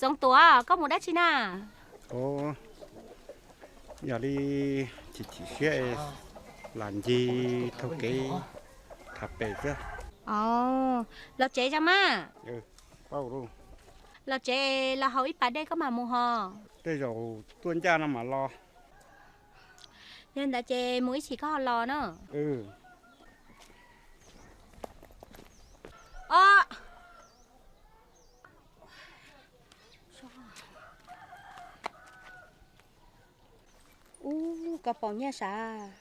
Txoov Tuam, koj mus dab tsi na? Ov, yog li chim chim siab es lam ncig taug kev tham pem xwb. Ov, los tsev tso mas. Los tsev los haus ib pas dej koj mam mus hos. Tej zaum tuaj ncaj no mam los. Yog ntawd ces mus ib chim koj ho los na. Os, ub, koj pom nyiaj sav?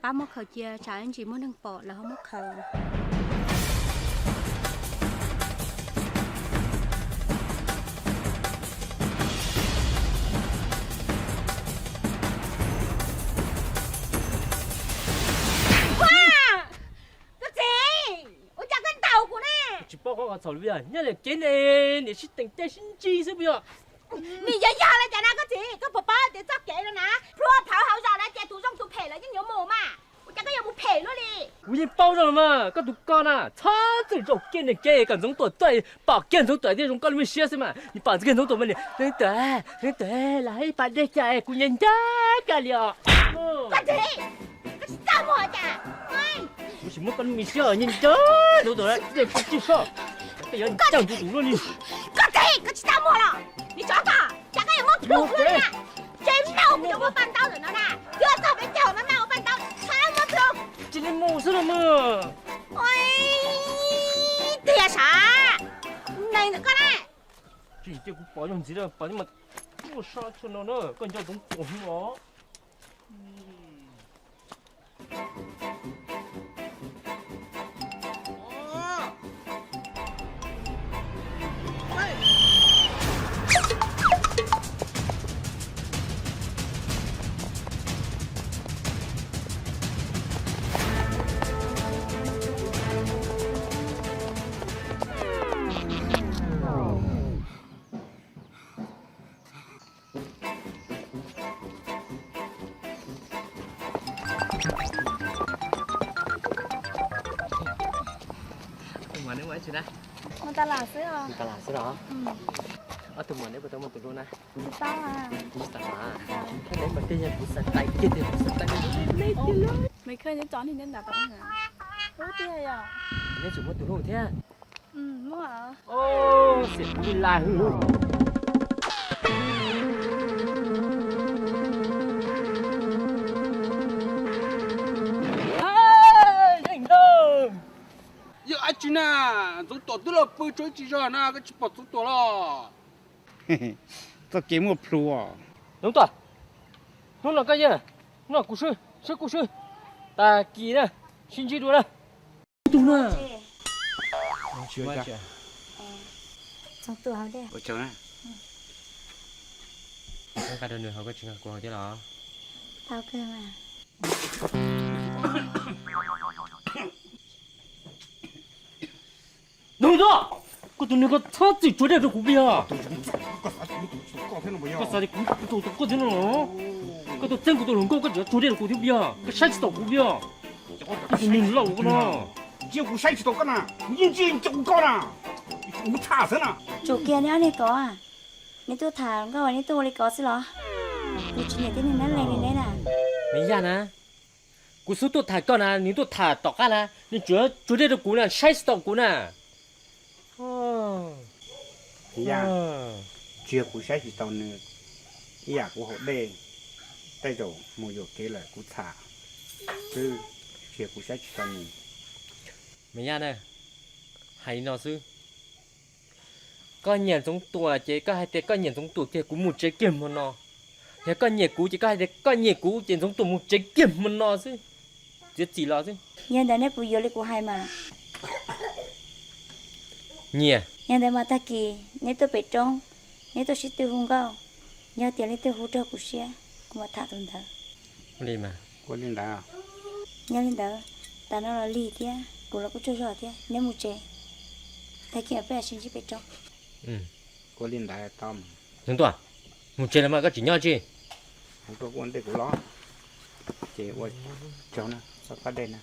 Pab muab khaws cia tsam ib ntsis muaj neeg pom lawv ho muab khaws. Koj txiv, ua cas koj ntaus kuv ne? Tsis paub qhov qhov txhaum li os, nyob li kev ne, niam sib teem caij sib ntsig xwb puas yog? Nim yog yog li cas na koj txiv, koj puas paub tias txoj kev no na, plua phawv hauv zos na ces tus zoo tus phem lawv yeej yuav mus mas, ua cas koj yuav mus phem luaj li? Kuv yeej paub zoo mas, koj tus koj na txhob txwm zaum kiag niam kev kom Ntxoov Tuam tuaj, pom kiag Ntxoov Tuam thiaj zoo koj lub me siab xwb mas, nws pom kiag Ntxoov Tuam mas niam, Ntxoov Tuam, Ntxoov Tuam, los hais ib pas dej cas kuv nyob ncaj koj li os. Koj txiv, koj tsis txaj muag cas? Kuv tsis muab koj lub me siab nyob ncaj Ntxoov Tuam, tsis soj, koj yuav ncaj tus tus luaj li. Koj txiv, koj tsis txaj muag los? Nim tsov koj, cas koj yuav muab plhus luaj li na? Tsis mau, kuv yuav muab paj ntaub ntawm no na, yuav txog peb caug mas mau ua paj ntaub, txhob muab plhus. Tsis li mus xwb los mas. Tiag sav, neeg ntawm koj na. Tsis cia kuv pom yog ntxiv, pom mas ua sab tshaj no na, koj nco Ntxoov Tuam hwv os. Tus muam neb mus dab tsi na? Mus tas las xwb os. Mus tas las xwb los? Ob tug muam neb puas tau muaj tus hlub na? Tsis tau. Tsis tau a? Neb mas tej yog kuv xav tais kiag tias kuv xav tais me kawg neb cov neeg neb ntas tau. Ub tiag yog. Neb tseem muaj tus hlub thiab? Muaj. Xiam kuv li lais hwj. Yog dab tsi na? Ntxoov Tuam twb los pw tso ib tsis zog na, koj tsis pom Ntxoov Tuam los? Txoj kev muaj plhus os. Ntxoov Tuam, hnub no koj yeej, hnub no kuv swb, swb kuj swb. Tag kis na, sib ntsib dua na. Tus na. Ntxoov Tuam hauv dej. Ua tsaug na. Koj nqa rau nws haus, koj tsis nqa kuv haus thiab los? Tau kawg mas. Ntxoov Tuam, koj tus neeg koj txhob txwm tsuav dej rau kuv puas yog? Koj xav tias kuv tus koj thiab no los? Koj tuaj txeeb kuv tus hluas nkauj koj tseem tsuav dej rau kuv thiab puas yog? Koj saib tsis taus kuv puas yog? Koj tus neeg loj koj no. Cia kuv saib tsis taus koj na, kuv yeej tsis cia kuv koj na, kuv tham xwb na. Tsum kiag neb ob niag ko, neb tuaj tham nkauj neb tuaj ua li ko xwb los? Kuv tsis nyiam tej neeg nab lees li neb na. Me Yaj na, kuv xub tuaj tham koj na, nws tuaj tham tom qab na, nws tsuav tsuav dej rau kuv na, saib tsis taus kuv na. Yaj, tsis yog kuv saib tsis taus nws, ib yam kuv haus dej, tej zaum mus yuam kev lawm kuv tham xwb, tsis yog kuv saib tsis taus nws. Me Yaj na, hais li no xwb. Koj nyiam Ntxoov Tuam ces koj hais tias koj nyiam Ntxoov Tuam kiag, kuv mus tsev kiag hmo no. Yog koj nyiam kuv ces koj hais tias koj nyiam kuv ces Ntxoov Tuam mus tsev kiag hmo no xwb, txiav txim los xwb. Yog ntawd neb puas yuav li kuv hais mas? Nyiam. Yog ntawd mas tag kis neb tuaj pem roob, neb tuaj sib tw hu nkauj, yog tias leej twg hu raug kuv siab, kuv mam tham tus ntawd. Ua li mas. Ua li ntawd. Yog li ntawd, tas no los lig thiab, kuv los kuj tsaug zog thiab, neb mus tsev, tag kis peb sib ntsib pem roob. Ua li ntawd tau. Ntxoov Tuam, mus tsev los mas koj tseem nyob tsi? Kuv tuaj ua ntej kuv los, ces ua tsaug na, txhob pab dej na.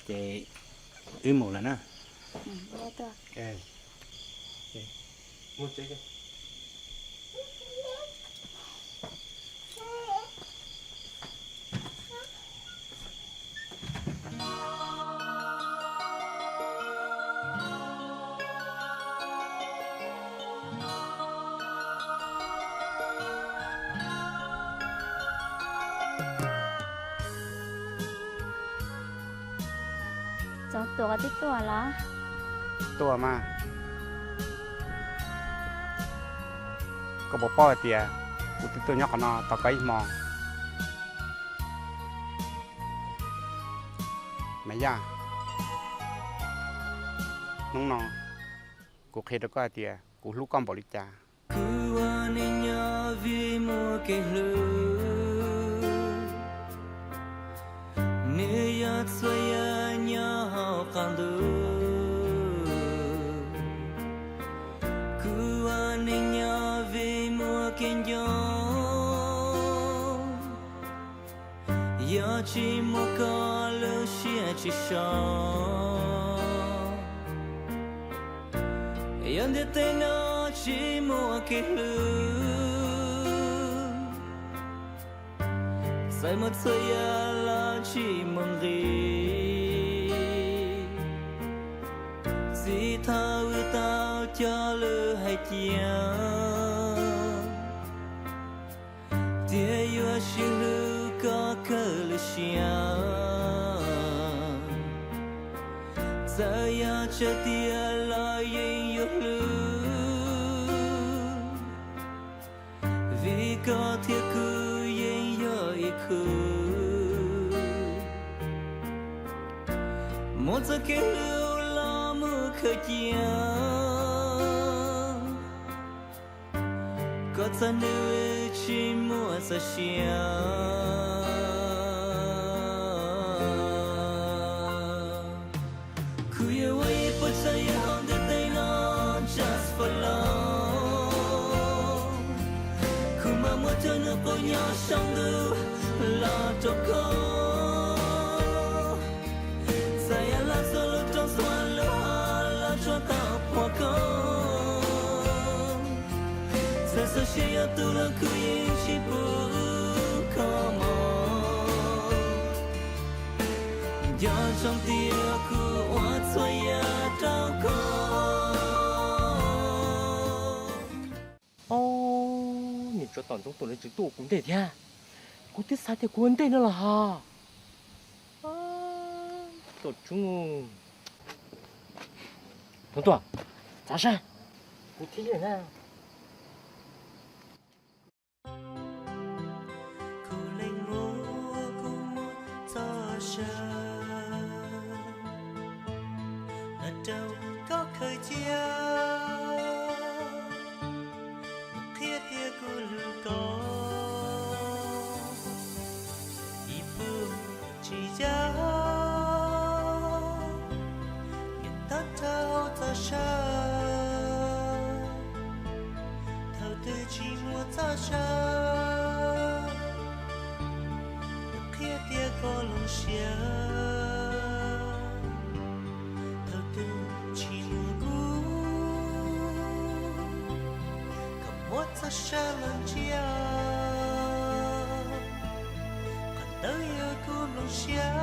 Ces wb mus lawm na. Wb tuaj. Txog tuam twb tuaj los? Tuaj mas. Koj puas paub hais tias kuv twb tuaj nyob qhov no tos koj ib hmo? Mas Yaj, hnub no kuv qhia rau koj hais tias kuv hlub koj npaum li cas. Kuv ua neej nyob vim muaj kev hlub, nws yog txhua yam nyob hauv qab ntuj. Kuv ua neej nyob vim muaj kev nco, yog tsis muaj koj lub siab tsis so. Yog ntiaj teb no tsis muaj kev hlub, txawm muaj txhua yam los tsis muaj nqis. Txij thaum wb tau cog lus hais tias, tias yuav sib hlub kom kawg lub siab, txawm yog tsav tiaj los yeej yuav hlub, vim koj thiab kuv yeej yog ib khub. Muab txoj kev hlub los mus khaws cia, kom txog hnub tsis muaj txoj sia. Kuv yuav ua ib puas tsav yam hauv ntiaj teb no just for love. Kuv mam muab cov hnub qub nyob saum ntuj los rau koj. Txawm yog lam txhua lub rooj txhua lub hav los tsuas tau pom koj. Txawm xyov yog tus hluas kuv yeej tsis pub koj mus. Nco ntsoov tias kuv ua txhua yam rau koj. Ob, niag tsov tom ntxoov tuam no tseem tuaj ua kuv ntej thiab. Kuv twb xav tias kuv ua ntej no los hos. Tuam tsoob, Tuam Tuam, txav sab. Kuv thiab na. Kuv leej muam, kuv muaj txoj sia los rau koj khaws cia, qhia tias kuv hlub koj ib puas tsis yog, niam tab rau txoj sia thaum twg tsis muaj txoj sia, qhia tias koj hloov siab thaum twg tsis muaj kuv, kom muab txoj sia los ntsia, qhov ntawd yog kuv hloov siab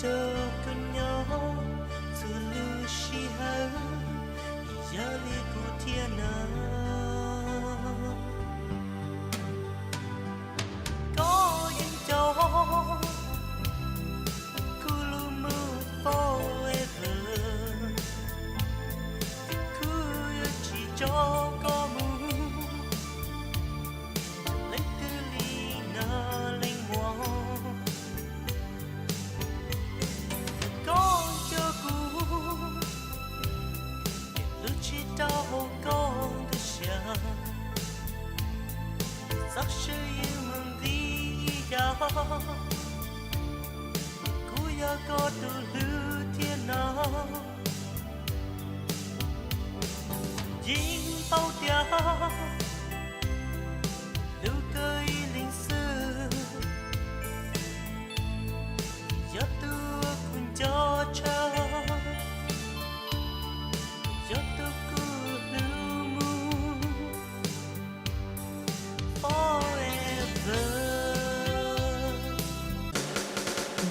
rau koj nyob txhua lub sij hawm, yog li kuv thiab na. Koj yeej coj kuv lub mus forever, kuv yuav tsis tso koj mus leej twg li na leej muam. Koj coj kuv lub tsis tau hauv koj tus siab, txoj sia yeej mus nti ib yam, kuv yog koj tus hlub thiab no. Yeej paub tias hlub koj ib leeg xwb, yog tus kuv nco tshaj.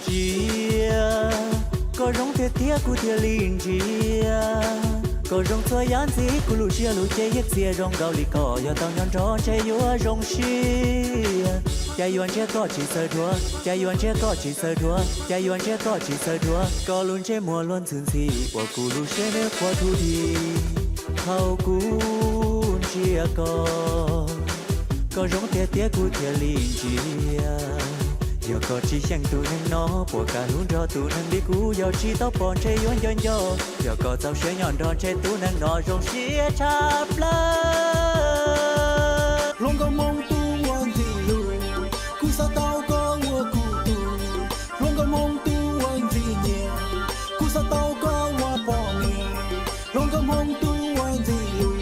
Ntsia, koj zoo tiag tiag kuv thiaj li ntsia. Koj zoo txhua yam ntxim kuv lub siab lub cev yeej txias zoo nkaus li koj yog tau nyob nrog ntshe yuav zoo siab. Cas yuav ntshe koj tsis txawj dhuav, cas yuav ntshe koj tsis txawj dhuav, cas yuav ntshe koj tsis txawj dhuav. Koj lub ntsej muag luag ntxhi ntxhi ua kuv lub siab nws qhuav thuv dhi. Thaum kuv ntsia koj, koj zoo tiag tiag kuv thiaj li ntsia. Yog koj tsis xyeej tus neeg no, puas kam hlub nrog tus neeg li kuv yog tsis tau pom ntshe yuav nco nco. Yog koj txaus siab nyob nrog ntshe tus neeg no zoo siab tshaj plaws. Hluas nkauj Hmoob tub uas ntxim hlub, kuv xav tau koj ua kuv tug. Hluas nkauj Hmoob tub uas ntxim nyiam, kuv xav tau koj ua poj niam. Hluas nkauj Hmoob tub uas ntxim hlub,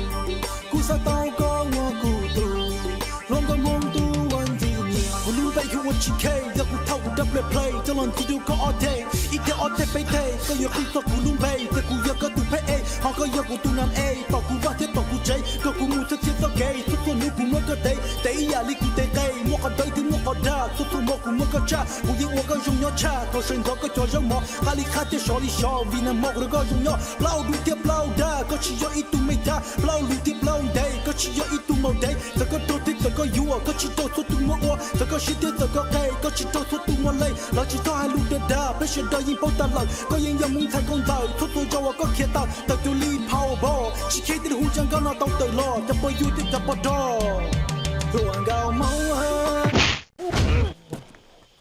kuv xav tau koj ua kuv tug. Hluas nkauj Hmoob tub uas ntxim nyiam, kuv lub npe hu ua G K, yog kuv thauj kuv rab play play coj los ntxig rau koj ob teg, ib teg ob teg peb teg, koj yuav qhib txog kuv lub npe tias kuv yog koj tus phab ej, ho koj yog kuv tus nam ej, tom kuv vaj thiab tom kuv tsev, nrog kuv mus txhua txhia txoj kev, txhua txhua hnub kuv muab koj tev, tev ib yam li kuv tev qe, muaj qhov dawb thiab muaj qhov dag, txhua txhua hmo kuv muab koj tshaj, kuv yeej ua koj zoo nyob tshaj, thaum sawv ntxov koj cov zaub mov, nqa li qhab thiab sov li sov, vim nag hmo kuv rau koj zoo nyob, plaub dub thiab plaub dag, koj tsis yog ib tug me thab, plaub lus thiab plaub ntev, koj tsis yog ib tug maum dev, txawm koj raug thiab txawm koj yuam, koj tsis raug txhua tus muab ua, txawm koj siab thiab txawm koj qe, koj tsis raug txhua tus muab leej, lawv tsis txhob hais lus dag dag, peb sawv daws yeej paub tag lawm, koj yeej yog Hmoob ntxhais nkauj ntxawm, txhua txhua zaus uas koj khiav tawm, tawm cuag li phau bo, tsis kheev tej lub hu cov nkauj no tau tawm los, cov pog yug thiab cov pog rog. Hluas nkauj Hmoob.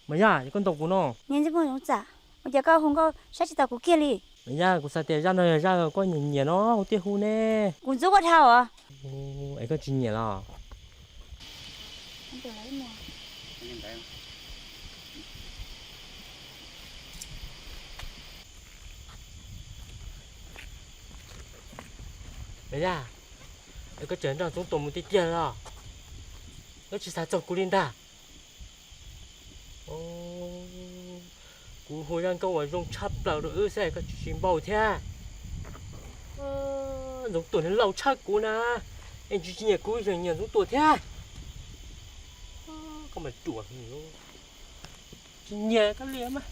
Mas Yaj, koj ntaus kuv no. Niag Ntxwg Muag Zoov Txam, ua cas koj hu nkauj saib tsis taus kuv kiag li? Mas Yaj, kuv xav tias zaj no yog zaj koj nyiam nyiam no kuv thiaj hu ne. Kuv ntxub koj dhau os. Es koj tsis nyiam los? Mas Yaj, koj tseem nrog Ntxoov Tuam mus tiag tiag los? Koj tsis xav txog kuv li ntag. Kuv hu zaj nkauj uas zoo tshaj plaws rau wb xwb koj tsis npau thiab. Ntxoov Tuam nws laus tshaj kuv na, es tsis nyiam kuv yeej nyiam Ntxoov Tuam thiab. Koj mas ruam, tsis nyiam koj li mas.